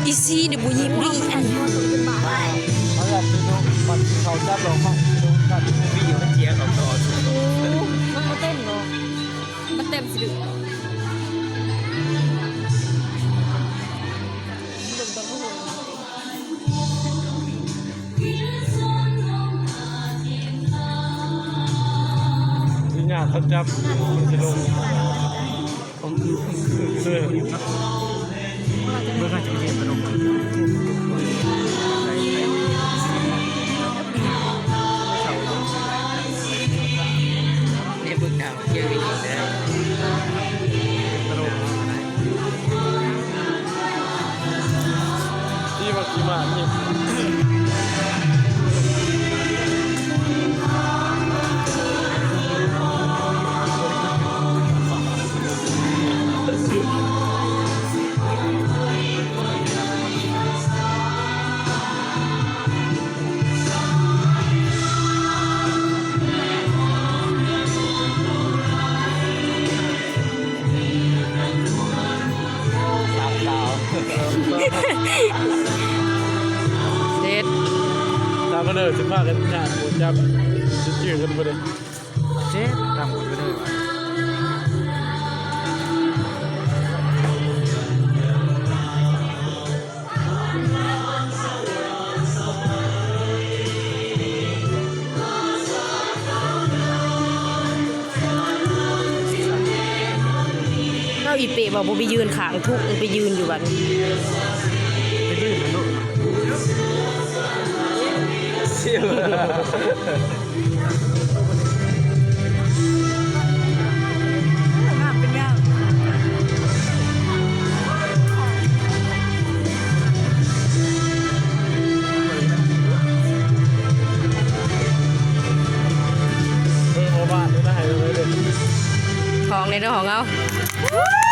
ອີຊີນີ້ບໍ່ຍິງເດ້ອີອັນນີ້ ເຂົາຢາກຊິດູມັນເຂົາຈັບລອງເຂົາຊິດູກັນ ໂອ້ ມາເຕັມຊິດູ ຍາກເຂົາຈັບ ມັນຊິລົງ ເບິ່ງອາດຈະເປັນເທບກະດູກ ນີ້ເບິ່ງດາວ ທີ່ວ່າຂີ້ໝ້ານີ້ ເດັດ ຕາມມາເດີ ຊິພາກັນຫາໝູຈັບ ຊິຈື່ກັນບໍ່ເດ້ ເຈັບຕາມກັນໄປເດີ. ເອົາ ອີເປ້ວ່າບໍ່ໄປຢືນຂ້າງທຸກ ໄປຢືນຢູ່ບັດນີ້ ໄປຢືນນະລູກ. ເອີ ບໍ່ບາດເດີນະ ໃຫ້ເລີຍເດີ ຂອງໃນເດີ ຂອງເຮົາ.